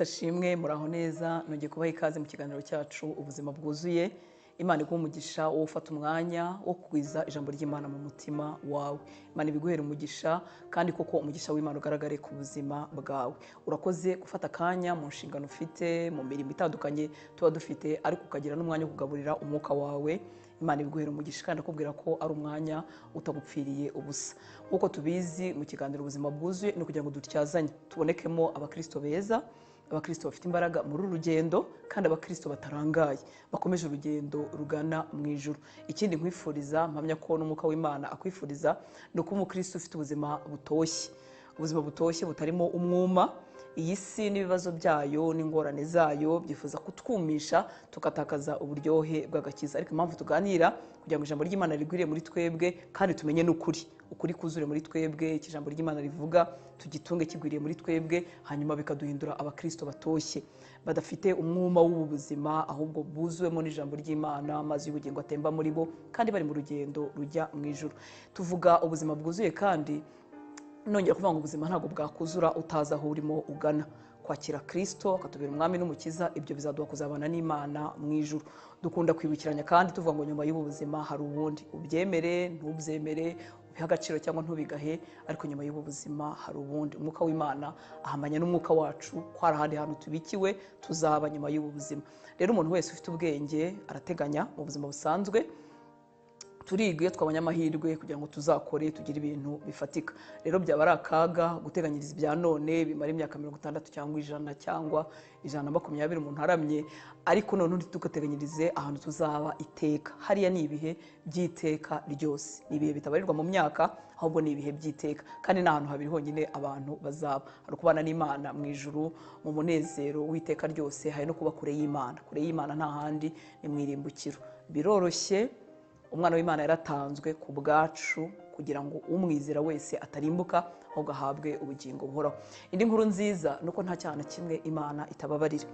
Yesu ashimwe. Muraho neza? Nongeye kubaha ikaze mu kiganiro cyacu Ubuzima Bwuzuye. Imana iguha umugisha wo ufata umwanya wo kugwiza ijambo ry'Imana mu mutima wawe. Imana ibiguhere umugisha, kandi koko umugisha w'Imana ugaragare ku buzima bwawe. Urakoze gufata akanya mu nshingano ufite, mu mirimo itandukanye tuba dufite, ariko ukagira n'umwanya wo kugaburira umwuka wawe. Imana ibiguhera umugisha, kandi akubwira ko ari umwanya utagupfiriye ubusa. Nk'uko tubizi, mu kiganiro Ubuzima Bwuzuye ni ukugira ngo dutyazanye, tubonekemo abakristo beza, abakristo bafite imbaraga muri uru rugendo, kandi abakristo batarangaye, bakomeje urugendo rugana mu ijuru. Ikindi nkwifuriza, mpamya ko n'umwuka w'Imana akwifuriza, ni ukuba umukristo ufite ubuzima butoshye, ubuzima butoshye butarimo umwuma. Iyi si n'ibibazo byayo n'ingorane zayo byifuza kutwumisha, tugatakaza uburyohe bw'agakiza. Ariko impamvu tuganira, kugira ngo ijambo ry'Imana rigwire muri twebwe, kandi tumenye n'ukuri, ukuri kuzure muri twebwe. Icyo ijambo ry'Imana rivuga tugitunge kigwiriye muri twebwe, hanyuma bikaduhindura abakristo batoshye, badafite umwuma w'ubu buzima, ahubwo buzuwemo n'ijambo ry'Imana, amazi y'ubugingo atemba muri bo, kandi bari mu rugendo rujya mu ijuru. Tuvuga ubuzima bwuzuye, kandi nongera kuvuga ngo ubuzima ntabwo bwakuzura utazi aho urimo ugana. Kwakira Kristo akatubera umwami n'umukiza, ibyo bizaduha kuzabana n'Imana mu ijuru. Dukunda kwibukiranya kandi tuvuga ngo nyuma y'ubu buzima hari ubundi. Ubyemere, ntubyemere, ubihe agaciro cyangwa ntubigahe, ariko nyuma y'ubu buzima hari ubundi. Umwuka w'Imana ahamanya n'umwuka wacu ko hari ahandi hantu tubikiwe tuzaba nyuma y'ubu buzima. Rero umuntu wese ufite ubwenge arateganya mu buzima busanzwe. Turiga iyo twabonye amahirwe kugira ngo tuzakore, tugire ibintu bifatika. Rero byaba ari akaga guteganyiriza ibya none bimara imyaka 60 cyangwa 100 cyangwa 120 umuntu aramye, ariko none ntitugateganyirize ahantu tuzaba iteka. Hariya ni ibihe by'iteka ryose, ni ibihe bitabarirwa mu myaka, ahubwo ni ibihe by'iteka, kandi ni ahantu habiri honyine abantu bazaba. Hari ukubana n'Imana mu ijuru mu munezero w'iteka ryose, hari no kuba kure y'Imana. Kure y'Imana nta handi, ni mu irimbukiro. Biroroshye, umwana w'Imana yaratanzwe ku bwacu kugira ngo umwizera wese atarimbuka, ahubwo ahabwe ubugingo buhoraho. Indi nkuru nziza ni uko nta cyaha na kimwe Imana itababarira.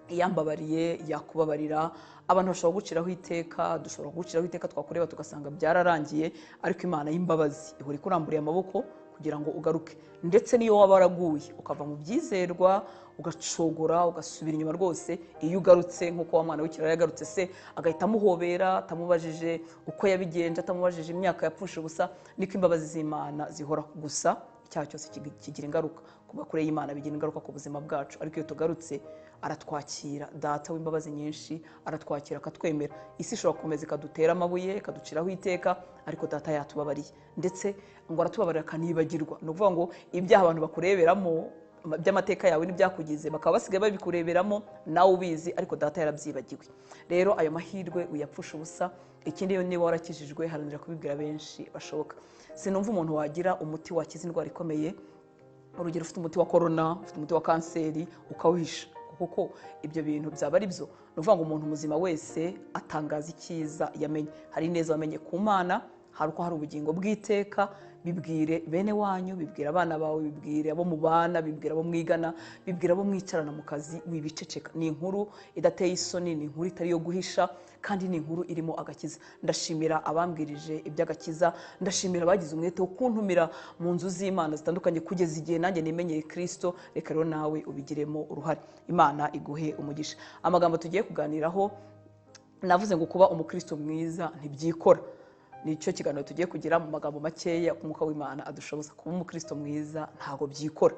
Iyambabariye yakubabarira. Abantu bashobora guciraho iteka, dushobora guciraho iteka, twakureba tugasanga byararangiye, ariko Imana y'imbabazi ihora ikuramburiye amaboko kugira ngo ugaruke. Ndetse niyo waba waraguye ukava mu byizerwa, ugacogora, ugasubira inyuma rwose, iyo ugarutse nk'uko wa mwana w'ikirara yagarutse, se agahita amuhobera atamubajije uko yabigenje, atamubajije imyaka yapfushe ubusa, niko imbabazi z'Imana zihora. Gusa icyaha cyose kigira ingaruka. Kuba kure y'Imana bigira ingaruka ku buzima bwacu, ariko iyo tugarutse aratwakira. Data w'imbabazi nyinshi aratwakira, akatwemera. Isi ishobora gukomeza ikadutera amabuye, ikaduciraho iteka, ariko data yatubabariye, ndetse ngo aratubabarira akanibagirwa. Ni ukuvuga ngo ibyaha abantu bakureberamo by'amateka yawe n'ibyakugize, bakaba basigaye babikureberamo nawe ubizi, ariko data yarabyibagiwe. Rero ayo mahirwe uyapfusha ubusa. Ikindi, niba warakijijwe, haranira kubibwira benshi bashoboka. Sinumva umuntu wagira umuti wakiza indwara ikomeye, urugero ufite umuti wa korona, ufite umuti wa kanseri, ukawuhisha, kuko ibyo bintu byaba ari byo. Ni ukuvuga ngo umuntu muzima wese atangaza icyiza yamenye. Hari ineza wamenye ku Mana, hari uko hari ubugingo bw'iteka. Bibwire bene wanyu, bibwire abana bawe, bibwire abo mubana, bibwire abo mwigana, bibwire abo mwicarana mu kazi. Wibiceceka. Ni inkuru idateye isoni, ni inkuru itari iyo guhisha, kandi ni inkuru irimo agakiza. Ndashimira abambwirije iby'agakiza, ndashimira abagize umwete wo kuntumira mu nzu z'Imana zitandukanye kugeza igihe nanjye nimenyeye Kristo. Reka rero nawe ubigiremo uruhare. Imana iguhe umugisha. Amagambo tugiye kuganiraho, navuze ngo kuba umukristo mwiza ntibyikora. Nicyo kiganiro tugiye kugira mu magambo makeya ku mwuka w'Imana adushoboza. Kuba umukristo mwiza ntabwo byikora.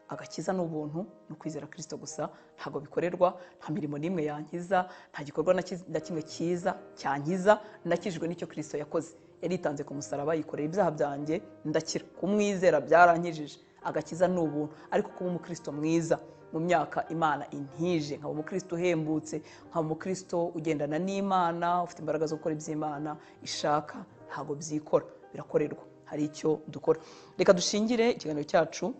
Agakiza ni ubuntu, ni ukwizera Kristo gusa, ntabwo bikorerwa. Nta mirimo n'imwe yankiza, nta gikorwa na kimwe cyiza cyankiza. Nakijijwe n'icyo Kristo yakoze. Yaritanze ku musaraba, yikorera ibyaha byanjye, ndakira. Kumwizera byarankijije. Agakiza ni ubuntu, ariko kuba umukristo mwiza mu myaka Imana intije, nkaba umukristo uhembutse, nkaba umukristo ugendana n'Imana, ufite imbaraga zo gukora iby'Imana ishaka, ntabwo byikora, birakorerwa, hari icyo dukora. Reka dushingire ikiganiro cyacu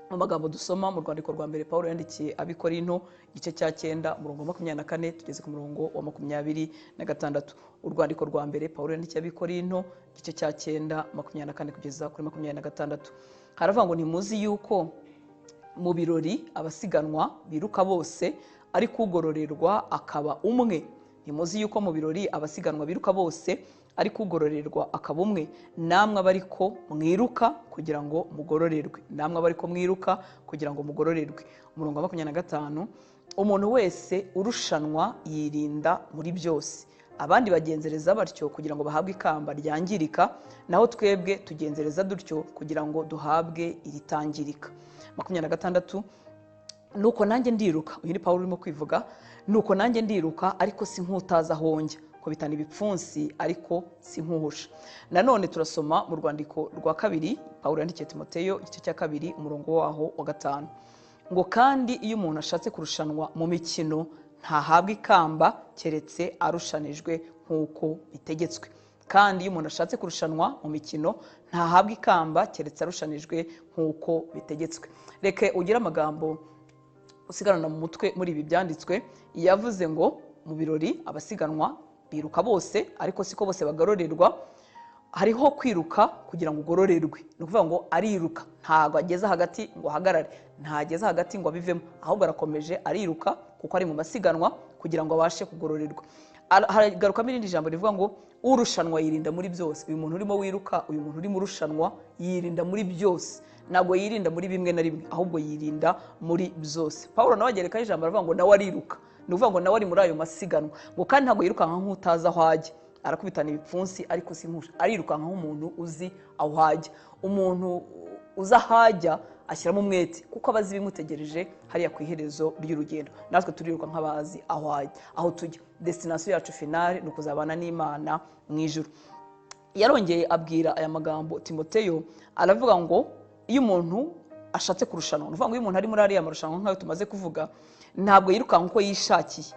mu magambo dusoma mu rwandiko rwa mbere Pawulo yandikiye Abikorinto, igice cya 9, umurongo wa 24 tugeze ku murongo wa 26. Urwandiko rwa mbere Pawulo yandikiye Abikorinto, igice cya 9, 24 kugeza kuri 26, haravuga ngo: ntimuzi yuko mu birori abasiganwa biruka bose, ariko ugororerwa akaba umwe? Ntimuzi yuko mu birori abasiganwa biruka bose, ariko ugororerwa akaba umwe, namwe aba ariko mwiruka kugira ngo mugororerwe. Namwe aba ariko mwiruka kugira ngo mugororerwe. Umurongo wa 25, umuntu wese urushanwa yirinda muri byose, abandi bagenzereza batyo kugira ngo bahabwe ikamba ryangirika, naho twebwe tugenzereza dutyo kugira ngo duhabwe iritangirika. 26, nuko nanjye ndiruka. Uyu ni Pawulo urimo kwivuga. Nuko nanjye ndiruka, ariko si nk'utazi aho njya, nkubitana ibipfunsi ariko si nkuhusha. Nanone turasoma mu rwandiko rwa kabiri Pawulo yandikiye Timoteyo, igice cya 2 umurongo waho wa 5, ngo kandi iyo umuntu ashatse kurushanwa mu mikino ntahabwa ikamba keretse arushanijwe nk'uko bitegetswe. Kandi iyo umuntu ashatse kurushanwa mu mikino ntahabwa ikamba keretse arushanijwe nk'uko bitegetswe. Reke ugire amagambo usigarana mu mutwe muri ibi byanditswe. Yavuze ngo mu birori abasiganwa biruka bose, ariko siko bose bagororerwa. Hariho kwiruka kugira ngo ugororerwe, ni ukuvuga ngo ariruka, ntabwo ageze hagati ngo ahagarare, ntageze hagati ngo abivemo, ahubwo arakomeje ariruka kuko ari mu masiganwa kugira ngo abashe kugororerwa. Haragarukamo irindi jambo rivuga ngo urushanwa yirinda muri byose. Uyu muntu urimo wiruka, uyu muntu urimo urushanwa yirinda muri byose, ntabwo yirinda muri bimwe na rimwe, ahubwo yirinda muri byose. Pawulo nawe agerekaho ijambo aravuga ngo nawe ariruka, ni ukuvuga ngo nawe ari muri ayo masiganwa, ngo kandi ntabwo yirukanka nk'utazi aho ajya, arakubitana ibipfunsi ariko si nkusha, arirukanka nk'umuntu uzi aho ajya. Umuntu uzi aho ajya ashyiramo umwete kuko aba azi ibimutegereje hariya ku iherezo ry'urugendo. Natwe turiruka nk'abazi aho ajya, aho tujya. Destination yacu finale ni ukuzabana n'Imana mu ijuru. Yarongeye abwira aya magambo Timoteyo, aravuga ngo iyo umuntu ashatse kurushanwa, ni ukuvuga ngo iyo umuntu ari muri ariya marushanwa nk'ayo tumaze kuvuga, ntabwo yirukanka uko yishakiye,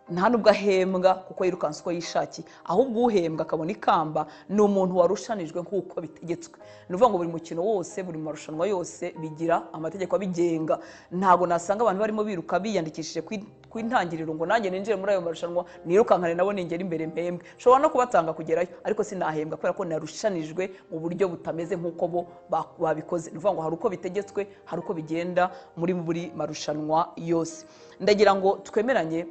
nta nubwo ahembwa kuko yirukanse uko yishakiye, ahubwo uhembwa akabona ikamba ni umuntu warushanijwe nk'uko bitegetswe. Ni ukuvuga ngo buri mukino wose, buri marushanwa yose bigira amategeko abigenga. Ntabwo nasanga abantu barimo biruka biyandikishije ku intangiriro ngo nanjye ninjire muri ayo marushanwa nirukankane nabo ningera imbere mpembwe. Nshobora no kubatanga kugerayo ariko sinahembwa kubera ko narushanijwe mu buryo butameze nk'uko bo babikoze. Ni ukuvuga ngo hari uko bitegetswe, hari uko bigenda muri buri marushanwa yose. Ndagira ngo twemeranye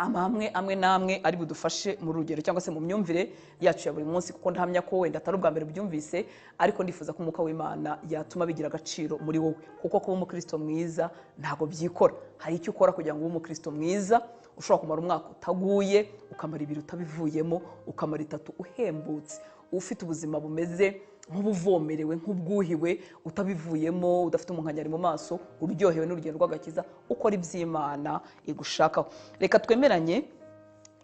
amamwe amwe namwe ari budufashe mu rugero cyangwa se mu myumvire yacu ya buri munsi, kuko ndahamya ko wenda atari ubwa mbere byumvise, ariko ndifuza ko umwuka w'Imana yatuma bigira agaciro muri wowe, kuko kuba umukristo mwiza ntabwo byikora. Hari icyo ukora kugira ngo ube umukristo mwiza. Ushobora kumara umwaka utaguye, ukamara 2 utabivuyemo, ukamara 3 uhembutse, ufite ubuzima bumeze nk'ubuvomerewe, nk'ubwuhiwe, utabivuyemo, udafite umunkanyari mu maso, uryohewe n'urugendo rw'agakiza, ukora iby'Imana igushakaho. Reka twemeranye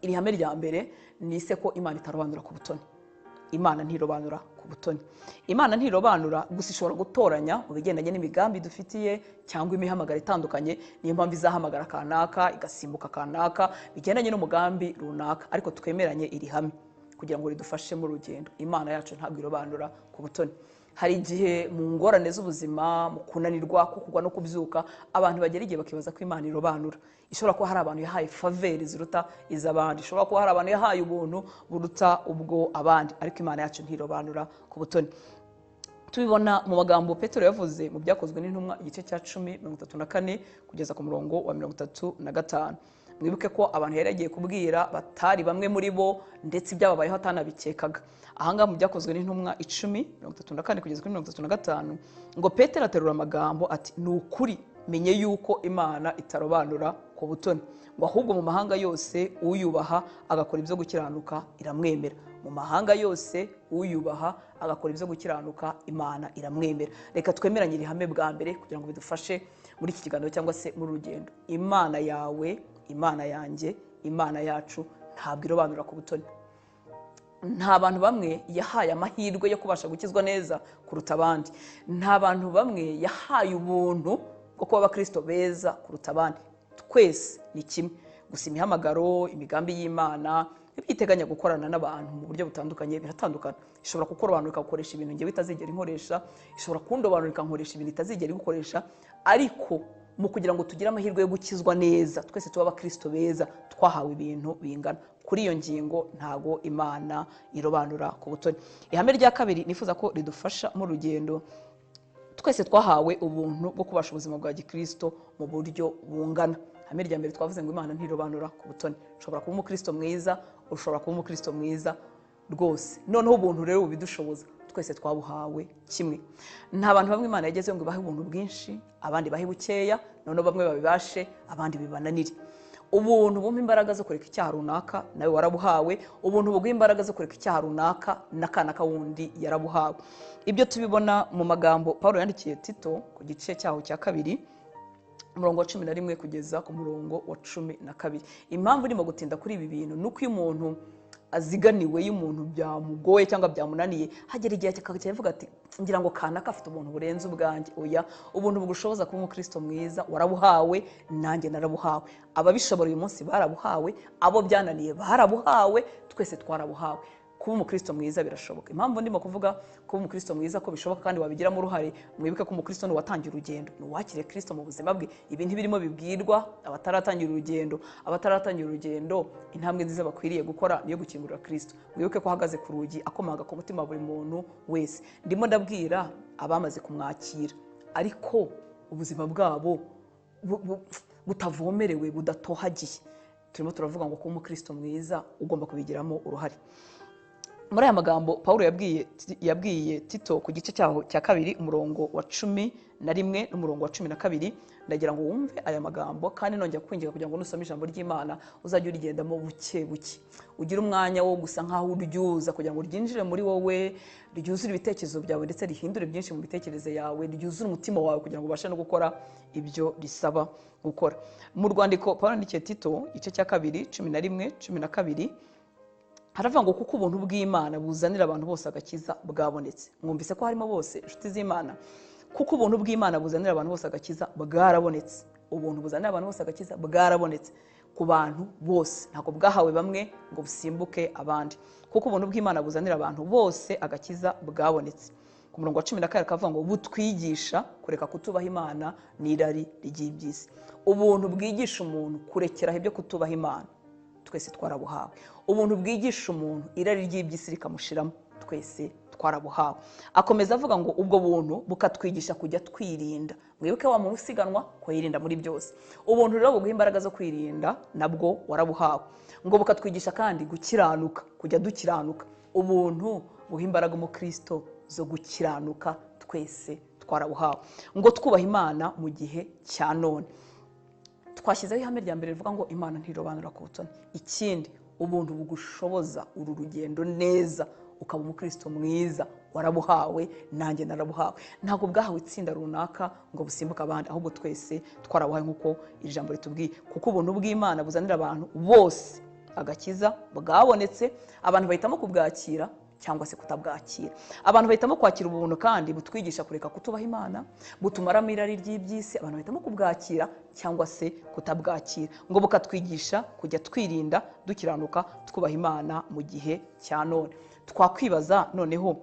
iri hame rya mbere, ni se ko Imana itarobanura ku butoni. Imana ntirobanura ku butoni. Imana ntirobanura, gusa ishobora gutoranya mu bigendanye n'imigambi dufitiye cyangwa imihamagaro itandukanye. Niyo mpamvu izahamagara kanaka, igasimbuka kanaka, bigendanye n'umugambi runaka. Ariko twemeranye iri hame kugira ngo ridufashe mu rugendo. Imana yacu ntabwo irobanura ku butoni. Hari igihe mu ngorane z'ubuzima, mu kunanirwa, kugwa no kubyuka, abantu bagera igihe bakibaza ko Imana irobanura. Ishobora kuba hari abantu yahaye faveri ziruta iz'abandi, ishobora kuba hari abantu yahaye ubuntu buruta ubwo abandi, ariko Imana yacu ntirobanura ku butoni. Tubibona mu magambo Petero yavuze mu byakozwe n'intumwa igice cya 10 34 kugeza ku murongo wa 35. Mwibuke ko abantu yari yagiye kubwira batari bamwe muri bo, ndetse ibyababayeho atanabikekaga. Ahangaha mu byakozwe n'intumwa 10 34 kugeza kuri 35, ngo Petero aterura amagambo ati ni ukuri menye yuko Imana itarobanura ku butoni, ngo ahubwo mu mahanga yose uyubaha agakora ibyo gukiranuka iramwemera. Mu mahanga yose uyubaha agakora ibyo gukiranuka Imana iramwemera. Reka twemeranye iri hame bwa mbere kugira ngo bidufashe muri iki kiganiro cyangwa se muri rugendo. Imana yawe, Imana yanjye, Imana yacu ntabwo irobanura ku butoni. Nta bantu bamwe yahaye amahirwe yo kubasha gukizwa neza kuruta abandi. Nta bantu bamwe yahaye ubuntu bwo kuba abakristo beza kuruta abandi. Twese ni kimwe. Gusa imihamagaro, imigambi y'Imana ibyiteganya gukorana n'abantu mu buryo butandukanye biratandukana. Ishobora kukurobanura ikagukoresha ibintu ngewe itazigera inkoresha, ishobora kundobanura ikankoresha ibintu itazigera igukoresha, ariko mu kugira ngo tugire amahirwe yo gukizwa neza, twese tuba abakristo beza, twahawe ibintu bingana. Kuri iyo ngingo ntago Imana irobanura ku butoni. Ihame rya kabiri nifuza ko ridufasha mu rugendo, twese twahawe ubuntu bwo kubasha ubuzima bwa gikristo mu buryo bungana. Ihame rya mbere twavuze ngo Imana ntirobanura ku butoni. Ushobora kuba umukristo mwiza, ushobora kuba umukristo mwiza, rwose. Noneho ubuntu rero bubidushoboza, twese twabuhawe kimwe. Nta bantu bamwe Imana yagezeho ngo ibahe ubuntu bwinshi, abandi bahe bukeya, noneho bamwe babibashe, abandi bibananire. Ubuntu bumpa imbaraga zo kureka icyaha runaka, nawe warabuhawe. Ubuntu buguha imbaraga zo kureka icyaha runaka, n'akana kawundi yarabuhawe. Ibyo tubibona mu magambo Pawulo yandikiye Tito ku gice cyaho cya 2, umurongo wa 11 kugeza ku murongo wa 12. Impamvu ndimo gutinda kuri ibi bintu ni uko iyo umuntu aziganiwe, iyo umuntu byamugoye cyangwa byamunaniye, hagera igihe akajya avuga ati ngira ngo kanaka afite ubuntu burenze ubwanjye. Oya, ubuntu bugushoboza kuba umukristo mwiza warabuhawe, nanjye narabuhawe. Ababishobora uyu munsi barabuhawe, abo byananiye barabuhawe, twese twarabuhawe. Kuba umukristo mwiza birashoboka. Impamvu ndimo kuvuga kuba umukristo mwiza ko bishoboka kandi wabigiramo uruhare, mwibuke ko umukristo ni uwatangira urugendo, ni uwakiriye Kristo mu buzima bwe. Ibi ntibirimo bibwirwa abataratangira urugendo. Abataratangira urugendo, intambwe nziza bakwiriye gukora niyo gukingurira Kristo. Mwibuke ko ahagaze ku rugi akomanga ku mutima buri muntu wese. Ndimo ndabwira abamaze kumwakira, ariko ubuzima bwabo butavomerewe, budatohagiye. Turimo turavuga ngo kuba umukristo mwiza ugomba kubigiramo uruhare. Muri aya magambo Pawulo yabwiye Tito ku gice cyaho cya 2, umurongo wa 11 n'umurongo wa 12, ndagira ngo wumve aya magambo kandi nongera kwinginga kugira ngo nusome ijambo ry'Imana uzajye urigendamo buke buke, ugire umwanya wo gusa nkaho uryuza kugira ngo ryinjire muri wowe, ryuzure ibitekerezo byawe ndetse rihindure byinshi mu mitekerereze yawe, ryuzure umutima wawe kugira ngo ubashe no gukora ibyo risaba gukora. Mu rwandiko Pawulo yandikiye Tito igice cya 2, 11, 12, haravuga ngo kuko ubuntu bw'Imana buzanira abantu bose agakiza bwabonetse. Mwumvise ko harimo bose inshuti z'Imana. Kuko ubuntu bw'Imana buzanira abantu bose agakiza bwarabonetse. Ubuntu buzanira abantu bose agakiza bwarabonetse ku bantu bose, ntabwo bwahawe bamwe ngo busimbuke abandi. Kuko ubuntu bw'Imana buzanira abantu bose agakiza bwabonetse. Ku murongo wa 12 akavuga ngo butwigisha kureka kutubaha Imana n'irari ry'iby'isi. Ubuntu bwigisha umuntu kurekeraho ibyo kutubaha Imana, twese twarabuhawe. Ubuntu bwigisha umuntu irari ry'iby'isi rikamushiramo, twese twarabuhawe. Akomeza avuga ngo ubwo buntu bukatwigisha kujya twirinda. Mwibuke wa muntu usiganwa ko yirinda muri byose. Ubuntu rero buguha imbaraga zo kwirinda nabwo warabuhawe. Ngo bukatwigisha kandi gukiranuka, kujya dukiranuka. Ubuntu buha imbaraga umukristo zo gukiranuka, twese twarabuhawe. Ngo twubaha Imana mu gihe cya none. Twashyizeho ihame rya mbere rivuga ngo Imana ntirobanura ku butoni. Ikindi, ubuntu bugushoboza uru rugendo neza ukaba umukristo mwiza warabuhawe, nanjye narabuhawe. Ntabwo bwahawe itsinda runaka ngo busimbuke abandi, ahubwo twese twarabuhawe nk'uko ijambo ritubwiye. Kuko ubuntu bw'Imana buzanira abantu bose agakiza bwabonetse, abantu bahitamo kubwakira cyangwa se kutabwakira. Abantu bahitamo kwakira ubuntu kandi butwigisha kureka kutubaha Imana, butumaramo irari ry'iby'isi. Abantu bahitamo kubwakira cyangwa se kutabwakira. Ngo bukatwigisha kujya twirinda, dukiranuka, twubaha Imana mu gihe cya none. Twakwibaza noneho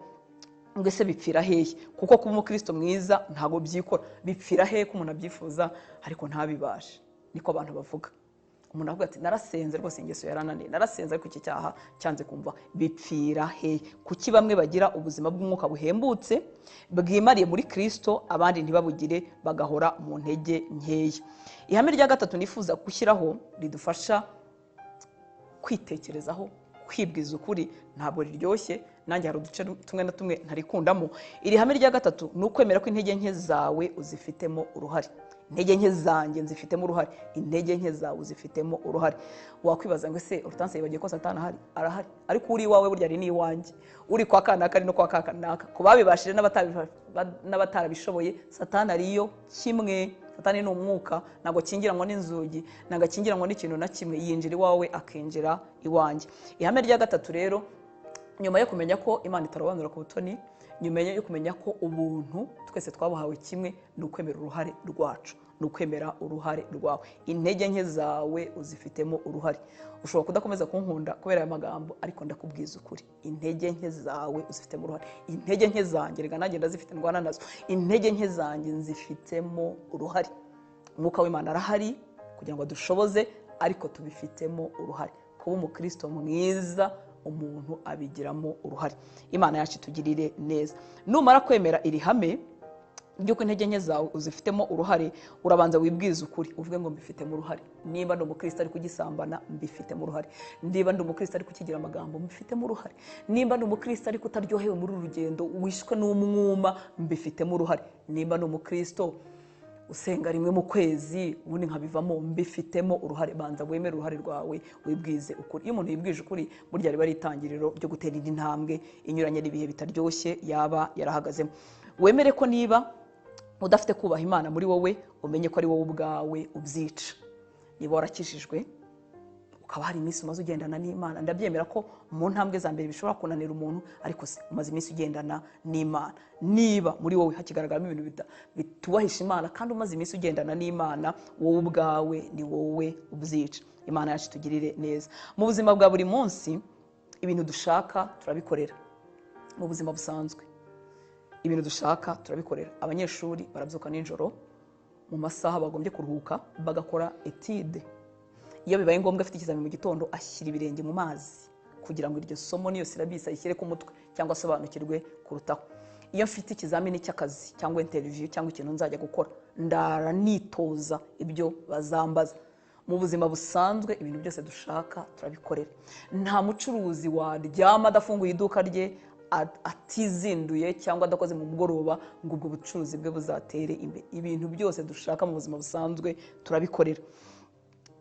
ngo ese bipfira hehe? Kuko kuba umukristo mwiza ntago byikora. Bipfira hehe ko umuntu abyifuza ariko ntabibashe? Niko abantu bavuga. Umuntu avuga ati narasenze rwose ingeso yarananiye, narasenze ariko iki cyaha cyanze kumva. Bipfira hehe? Kuki bamwe bagira ubuzima bw'umwuka buhembutse bwimariye muri Kristo, abandi ntibabugire bagahora mu ntege nkeya? Ihame rya gatatu nifuza gushyiraho ridufasha kwitekerezaho, kwibwiza ukuri, ntabwo riryoshye, nanjye hari uduce tumwe na tumwe ntarikundamo. Iri hame rya gatatu ni ukwemera ko intege nke zawe uzifitemo uruhare. Intege nke zanjye nzifitemo uruhare, intege nke zawe uzifitemo uruhare. Wakwibaza ngo ese Hortense yibagiye ko Satani ahari? Arahari, ariko uri iwawe burya ari n'iwanjye, uri kwa kanaka ari no kwa kanaka. Ku babibashije n'abatarabishoboye, Satani ariyo kimwe. Satani ni umwuka, ntabwo akingiranwa n'inzugi, ntabwo akingiranwa n'ikintu na kimwe, yinjira iwawe akinjira iwanjye. Ihame rya gatatu rero, nyuma yo kumenya ko Imana itarobanura ku butoni, nyuma yo kumenya ko ubuntu twese twabuhawe kimwe, ni ukwemera uruhare rwacu, ni ukwemera uruhare rwawe. Intege nke zawe uzifitemo uruhare. Ushobora kudakomeza kunkunda kubera aya magambo, ariko ndakubwiza ukuri, intege nke zawe uzifitemo uruhare. Intege nke zanjye rega nanjye ndazifite, ndwana nazo. Intege nke zanjye nzifitemo uruhare. Umwuka w'Imana arahari kugira ngo adushoboze, ariko tubifitemo uruhare. Kuba umukristo mwiza umuntu abigiramo uruhare. Imana yacu itugirire neza. Numara kwemera iri hame, By'uko intege nke zawe uzifitemo uruhare, urabanza wibwize ukuri, uvuge ngo mbifitemo uruhare. Niba ndi umukristo ariko ugisambana, mbifitemo uruhare. Niba ndi umukristo ariko ukigira amagambo, mbifitemo uruhare. Niba ndi umukristo ariko utaryohewe muri uru rugendo, wishwe n'umwuma, mbifitemo uruhare. Niba ndi umukristo usenga rimwe mu kwezi ubundi nkabivamo, mbifitemo uruhare. Banza wemere uruhare rwawe, wibwize ukuri. Iyo umuntu yibwije ukuri, burya riba ari itangiriro ryo gutera indi ntambwe inyuranye n'ibihe bitaryoshye yaba yarahagazemo. Wemere ko niba udafite kubaha Imana muri wowe, umenye ko ari wowe ubwawe ubyica. Niba warakijijwe ukaba hari iminsi umaze ugendana n'Imana, ndabyemera ko mu ntambwe za mbere bishobora kunanira umuntu, ariko se umaze iminsi ugendana n'Imana, niba muri wowe hakigaragaramo ibintu bitubahisha Imana kandi umaze iminsi ugendana n'Imana, wowe ubwawe ni wowe ubyica. Imana yacu itugirire neza. Mu buzima bwa buri munsi ibintu dushaka turabikorera. Mu buzima busanzwe ibintu dushaka turabikorera. Abanyeshuri barabyuka nijoro mu masaha bagombye kuruhuka bagakora etide. Iyo bibaye ngombwa afite ikizamini mu gitondo, ashyira ibirenge mu mazi kugira ngo iryo somo niyo syllabus ayishyire ku mutwe cyangwa asobanukirwe kurutaho. Iyo mfite ikizamini cy'akazi cyangwa interview cyangwa ikintu nzajya gukora, ndara nitoza ibyo bazambaza. Mu buzima busanzwe ibintu byose dushaka turabikorera. Nta mucuruzi waryama adafunguye iduka rye, atizinduye cyangwa adakoze mu mugoroba ngo ubwo bucuruzi bwe buzatere imbere. Ibintu byose dushaka mu buzima busanzwe turabikorera.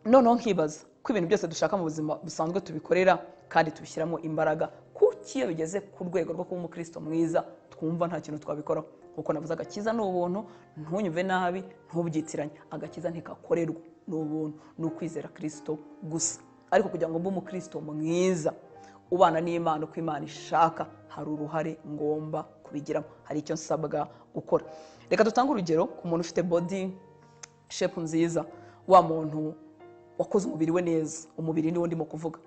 Noneho nkibaza ko ibintu byose dushaka mu buzima busanzwe tubikorera kandi tubishyiramo imbaraga, kuki iyo bigeze ku rwego rwo kuba umukristo mwiza twumva nta kintu twabikoraho? Kuko navuze agakiza ni ubuntu, ntunyumve nabi, ntubyitiranye. Agakiza ntikakorerwa, ni ubuntu, ni ukwizera Kristo gusa. Ariko kugira ngo mbe umukristo mwiza ubana n'Imana uko Imana ishaka, hari uruhare ngomba kubigiramo, hari icyo nsabwa gukora. Reka dutange urugero ku muntu ufite body shape nziza, wa muntu wakoze umubiri we neza. Umubiri niwo ndimo kuvuga,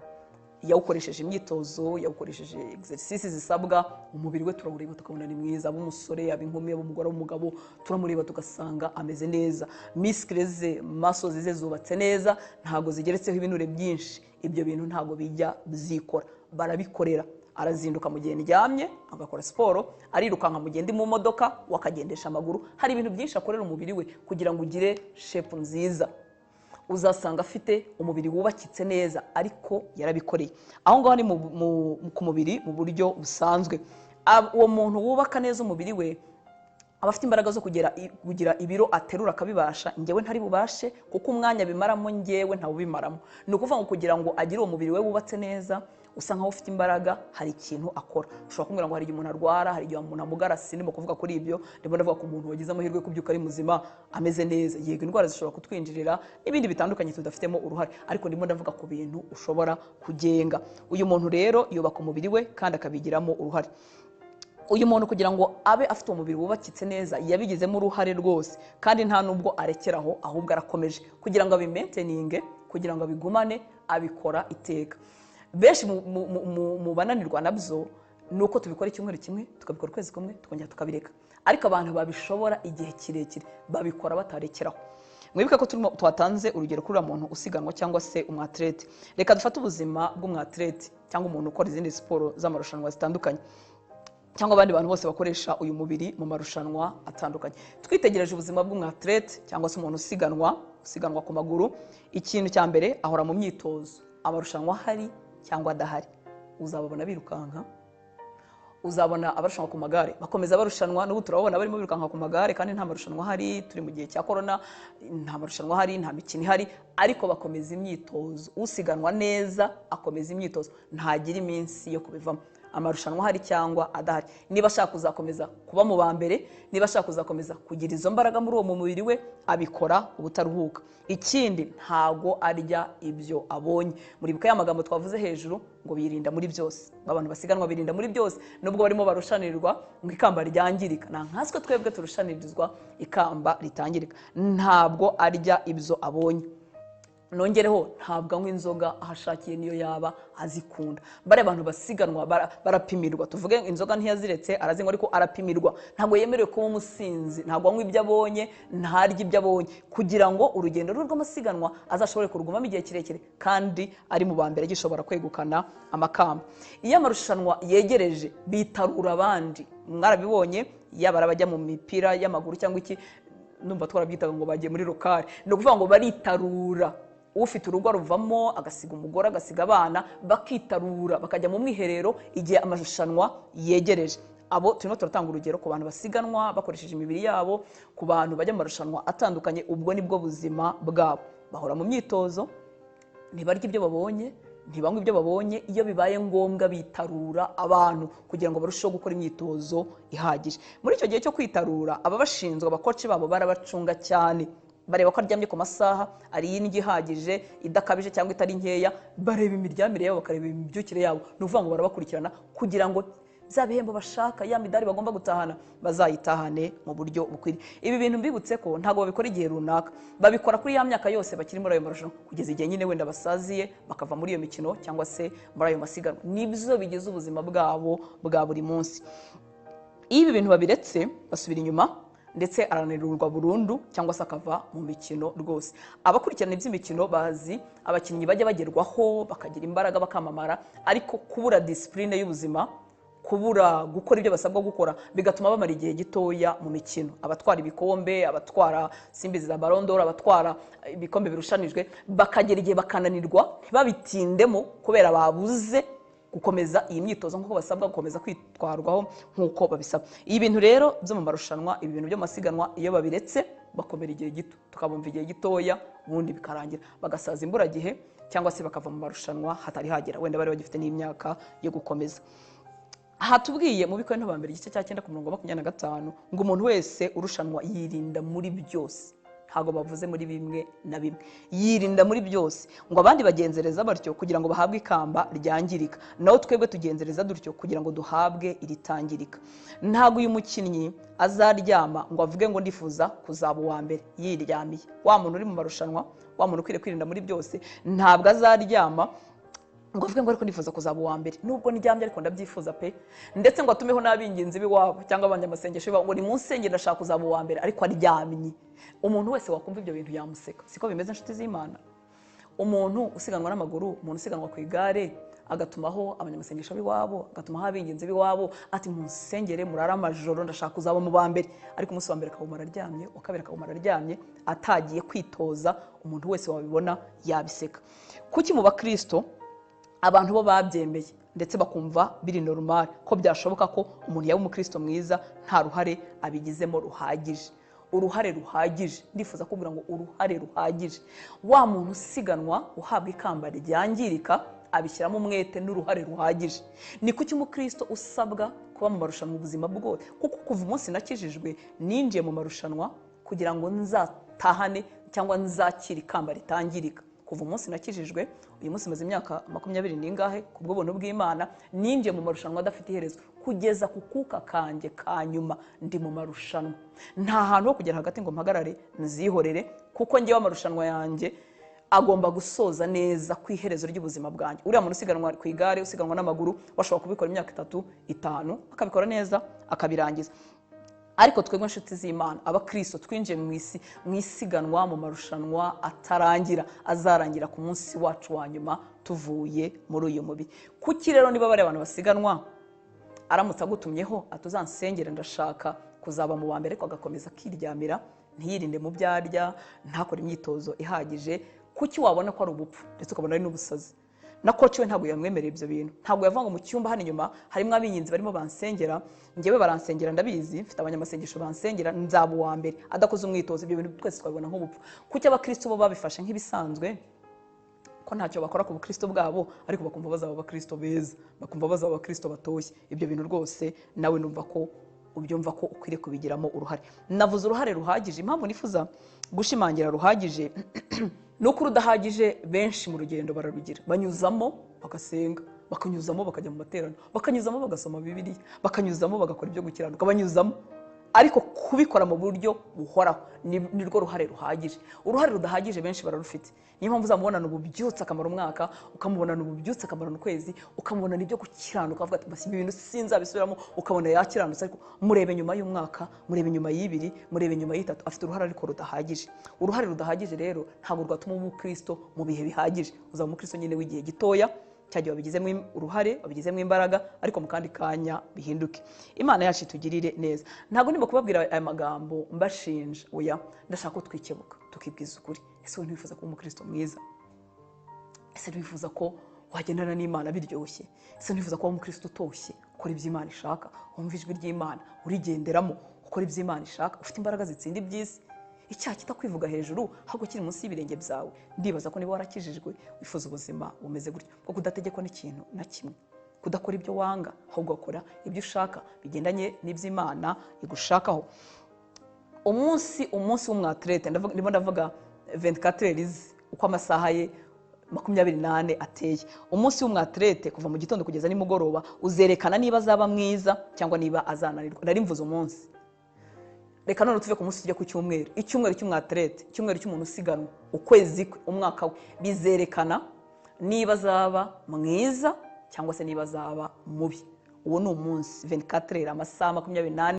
yawukoresheje imyitozo, yawukoresheje exercice zisabwa, umubiri we turawureba tukabona ni mwiza. Aba umusore, aba inkumi, aba umugore, aba umugabo, turamureba tugasanga ameze neza. Muscles ze, muscles ze zubatse neza, ntago zigeretseho ibinure byinshi. Ibyo bintu ntago bijya byikora, barabikorera. Arazinduka mu gihe ndyamye agakora siporo, arirukanka mu gihe ndi mu modoka, wakagendesha amaguru. Hari ibintu byinshi akorera umubiri we kugira ngo ugire shape nziza. Uzasanga afite umubiri wubakitse neza, ariko yarabikoreye. Aho ngaho ni ku mubiri mu buryo busanzwe. Uwo muntu wubaka neza umubiri we aba afite imbaraga zo kugira ibiro aterura akabibasha. Njyewe ntari bubashe kuko umwanya bimaramo njyewe ntawubimaramo. Ni ukuvuga ngo kugira ngo agire uwo mubiri we wubatse neza, usa nkaho ufite imbaraga, hari ikintu akora. Ushobora kumbwira ngo hari igihe umuntu arwara, hari igihe umuntu amugara, sindimo kuvuga kuri ibyo, ndimo ndavuga ku muntu wagize amahirwe yo kubyuka ari muzima ameze neza. Yego, indwara zishobora kutwinjirira n'ibindi bitandukanye tudafitemo uruhare, ariko ndimo ndavuga ku bintu ushobora kugenga. Uyu muntu rero yubaka umubiri we kandi akabigiramo uruhare. Uyu muntu kugira ngo abe afite umubiri wubakitse neza, yabigizemo uruhare rwose, kandi nta nubwo arekeraho, ahubwo arakomeje kugira ngo abimaintaininge, kugira ngo abigumane, abikora iteka. Benshi mu bananirwa nabyo ni uko tubikora icyumweru kimwe, tukabikora ukwezi kumwe, tukongera tukabireka. Ariko abantu babishobora igihe kirekire babikora batarekeraho. Mwibuke ko twatanze urugero kuri uriya muntu usiganwa cyangwa se umwatlete. Reka dufate ubuzima bw'umwatlete cyangwa umuntu ukora izindi siporo z'amarushanwa zitandukanye, cyangwa abandi bantu bose bakoresha uyu mubiri mu marushanwa atandukanye. Twitegereje ubuzima bw'umwatlete cyangwa se umuntu usiganwa ku maguru, ikintu cya mbere ahora mu myitozo, amarushanwa ahari cyangwa adahari. Uzababona birukanka, uzabona abarushanwa ku magare bakomeza barushanwa. N'ubu turababona barimo birukanka ku magare kandi nta marushanwa ahari, turi mu gihe cya corona, nta marushanwa ahari, nta mikino ihari, ariko bakomeza imyitozo. Usiganwa neza akomeza imyitozo, ntagira iminsi yo kubivamo, amarushanwa ahari cyangwa adahari. Niba ashaka kuzakomeza kuba mu ba mbere, niba ashaka kuzakomeza kugira izo mbaraga muri uwo mubiri we, abikora ubutaruhuka. Ikindi, ntago arya ibyo abonye. Muribuka ya magambo twavuze hejuru ngo birinda muri byose. Abantu basiganwa birinda muri byose, nubwo barimo barushanirwa ngo ikamba ryangirika. Nta nkaswe twebwe turushanirizwa ikamba ritangirika. Ntabwo arya ibyo abonye. Nongereho, ntabwo anywa inzoga aho ashakiye, niyo yaba azikunda. Bariya abantu basiganwa barapimirwa. Tuvuge inzoga ntiyaziretse, arazinywa, ariko arapimirwa. Ntabwo yemerewe kuba umusinzi, ntabwo anywa ibyo abonye, ntarya ibyo abonye, kugira ngo urugendo rwe rw'amasiganwa azashobore kurugumamo igihe kirekire kandi ari mu ba mbere, agishobora kwegukana amakamba. Iyo amarushanwa yegereje, bitarura abandi. Mwarabibonye, yaba ari abajya mu mipira y'amaguru cyangwa iki, numva twarabyitaga ngo bagiye muri rokari. Ni ukuvuga ngo baritarura. Ufite urugo aruvamo, agasiga umugore, agasiga abana, bakitarura, bakajya mu mwiherero igihe amarushanwa yegereje. Abo turimo turatanga urugero ku bantu basiganwa bakoresheje imibiri yabo, ku bantu bajya mu marushanwa atandukanye. Ubwo nibwo buzima bwabo, bahora mu myitozo, ntibarya ibyo babonye, ntibanywa ibyo babonye. Iyo bibaye ngombwa bitarura abantu kugira ngo barusheho gukora imyitozo ihagije. Muri icyo gihe cyo kwitarura, ababashinzwe, abakoci babo, barabacunga cyane, bareba ko aryamye ku masaha, ariye indyo ihagije, idakabije cyangwa itari nkeya, bareba imiryamire yabo, bakareba imibyukire yabo. Ni ukuvuga ngo barabakurikirana kugira ngo bya bihembo bashaka, ya midari bagomba gutahana, bazayitahane mu buryo bukwiriye. Ibi bintu mbibutse ko ntabwo babikora igihe runaka, babikora kuri ya myaka yose bakiri muri ayo marushanwa, kugeza igihe nyine wenda basaziye, bakava muri iyo mikino cyangwa se muri ayo masiganwa. Nibyo bigize ubuzima bwabo bwa buri munsi. Iyo ibi bintu babiretse, basubira inyuma, ndetse arananirwa burundu cyangwa se akava mu mikino rwose. Abakurikirana iby'imikino bazi abakinnyi bajya bagerwaho, bakagira imbaraga, bakamamara, ariko kubura disipurine y'ubuzima, kubura gukora ibyo basabwa gukora, bigatuma bamara igihe gitoya mu mikino. Abatwara ibikombe, abatwara simbizi za Ballon d'Or, abatwara ibikombe birushanijwe, bakagera igihe bakananirwa, ntibabitindemo kubera babuze gukomeza iyi myitozo nk'uko basabwa, gukomeza kwitwarwaho nk'uko babisaba. Ibi bintu rero byo mu marushanwa, ibi bintu byo mu masiganwa, iyo babiretse bakomera igihe gito, tukabumva igihe gitoya, ubundi bikarangira bagasaza imburagihe cyangwa se bakava mu marushanwa hatari hagera, wenda bari bagifite n'imyaka yo gukomeza. Aha tubwiye mu Bikorinto ba mbere igice cya 9 ku murongo wa 25 ngo umuntu wese urushanwa yirinda muri byose. Ntabwo bavuze muri bimwe na bimwe, yirinda muri byose. Ngo abandi bagenzereza batyo kugira ngo bahabwe ikamba ryangirika, naho twebwe tugenzereza dutyo kugira ngo duhabwe iritangirika. Ntabwo uyu mukinnyi azaryama ngo avuge ngo ndifuza kuzaba uwa mbere yiryamiye. Wa muntu uri mu marushanwa, wa muntu ukwiriye kwirinda muri byose, ntabwo azaryama ngo avuge ngo ariko ndifuza kuzaba uwa mbere nubwo ndyamye, ariko ndabyifuza pe, ndetse ngo atumeho n'ab'ingenzi b'iwabo cyangwa abanyamasengesho b'iwabo ngo nimunsengere, ndashaka kuzaba uwa mbere, ariko aryamye. Umuntu wese wakumva ibyo bintu yamuseka. Siko bimeze, inshuti z'Imana? Umuntu usiganwa n'amaguru, umuntu usiganwa ku igare, agatumaho abanyamasengesho b'iwabo, agatumaho ab'ingenzi b'iwabo ati munsengere, murare amajoro, ndashaka kuzaba mu ba mbere, ariko umunsi wa mbere akawumara aryamye, uwa kabiri akawumara aryamye, atagiye kwitoza, umuntu wese wabibona yabiseka. Kuki mu bakristo abantu bo babyemeye ndetse bakumva biri normal ko byashoboka ko umuntu yaba umukristo mwiza nta ruhare abigizemo ruhagije? Uruhare ruhagije, ndifuza kubwira ngo uruhare ruhagije. Wa muntu usiganwa uhabwa ikamba ryangirika abishyiramo umwete n'uruhare ruhagije. Ni kuki umukristo usabwa kuba mu marushanwa ubuzima bwose? Kuko kuva umunsi nakijijwe, ninjiye mu marushanwa kugira ngo nzatahane cyangwa nzakire ikamba ritangirika. Kuva umunsi nakijijwe, uyu munsi maze imyaka 20 n'ingahe, ku bw'ubuntu bw'Imana ninjiye mu marushanwa adafite iherezo. Kugeza ku kuka kanjye ka nyuma ndi mu marushanwa. Nta hantu ho kugera hagati ngo mpagarare nzihorere, kuko ngewe amarushanwa yanjye agomba gusoza neza ku iherezo ry'ubuzima bwanjye. Uriya muntu usiganwa ku igare, usiganwa n'amaguru, washobora kubikora imyaka 3, 5, akabikora neza, akabirangiza. Ariko twebwe inshuti z'Imana, abakristo, twinjiye mu isi, mu isiganwa, mu marushanwa atarangira, azarangira ku munsi wacu wa nyuma tuvuye muri uyu mubiri. Kuki rero niba bari abantu basiganwa, aramutse agutumyeho atuzansengere ndashaka kuzaba mu wa mbere, ariko agakomeza akiryamira, ntiyirinde mu byo arya, ntakore imyitozo ihagije, kuki wabona ko ari ubupfu ndetse ukabona ari n'ubusazi? Na coach we ntabwo yamwemereye ibyo bintu. Ntabwo yavuga ngo mu cyumba hano inyuma harimo ab'ingenzi barimo bansengera, njyewe baransengera, ndabizi mfite abanyamasengesho bansengera, nzaba uwa mbere, adakoze umwitozo. Ibyo bintu twese twabibona nk'ubupfu. Kuki abakristo bo babifashe nk'ibisanzwe ko ntacyo bakora ku bukristo bwabo, ariko bakumva bazaba abakristo beza, bakumva bazaba abakristo batoshye? Ibyo bintu rwose nawe numva ko ubyumva ko ukwiriye kubigiramo uruhare. Navuze uruhare ruhagije. Impamvu nifuza gushimangira ruhagije ni uko urudahagije benshi mu rugendo bararugira, banyuzamo bagasenga, bakanyuzamo bakajya mu materaniro, bakanyuzamo bagasoma Bibiliya, bakanyuzamo bagakora ibyo gukiranuka, banyuzamo. Ariko kubikora mu buryo buhoraho ni rwo ruhare ruhagije. Uruhare rudahagije benshi bararufite. Niyo mpamvu uzamubonana ububyutse akamara umwaka, ukamubonana ububyutse akamara ukwezi, ukamubonana ibyo gukiranuka, avuga ati basi ibi bintu sinzabisubiramo, ukabona yakiranutse. Ariko murebe nyuma y'umwaka, murebe nyuma y'ibiri, murebe nyuma y'itatu, afite uruhare ariko rudahagije. Uruhare rudahagije rero ntabwo rwatuma uba umukristo mu bihe bihagije. Uzaba umukristo nyine w'igihe gitoya, cyagiye wabigizemo uruhare, wabigizemo imbaraga, ariko mu kandi kanya bihinduke. Imana yacu itugirire neza. Ntabwo ndimo kubabwira aya magambo mbashinja, oya, ndashaka ko twikebuka tukibwiza ukuri. Ese wowe ntiwifuza kuba umukristo mwiza? Ese ntiwifuza ko wagendana n'Imana biryoshye? Ese ntiwifuza kuba umukristo utoshye, ukora ibyo Imana ishaka, wumva ijwi ry'Imana, urigenderamo, ukora ibyo Imana ishaka, ufite imbaraga zitsinda iby'isi? Icyaha kitakwivuga hejuru, ahubwo kiri munsi y'ibirenge byawe. Ndibaza ko niba warakijijwe wifuza ubuzima bumeze gutyo, bwo kudategekwa n'ikintu na kimwe, kudakora ibyo wanga, ahubwo ugakora ibyo ushaka bigendanye n'iby'Imana igushakaho. Umunsi w'umwatlete, ndimo ndavuga 24 heures, uko amasaha ye 24 ateye. Umunsi w'umwatlete kuva mu gitondo kugeza nimugoroba uzerekana niba azaba mwiza cyangwa niba azananirwa. Nari mvuze umunsi. Reka none tuve ku munsi tujya ku cyumweru. Icyumweru cy'umwatlete, icyumweru cy'umuntu usiganwa, ukwezi kwe, umwaka we, bizerekana niba azaba mwiza cyangwa se niba azaba mubi. Uwo ni umunsi 24 heures, amasaha 24.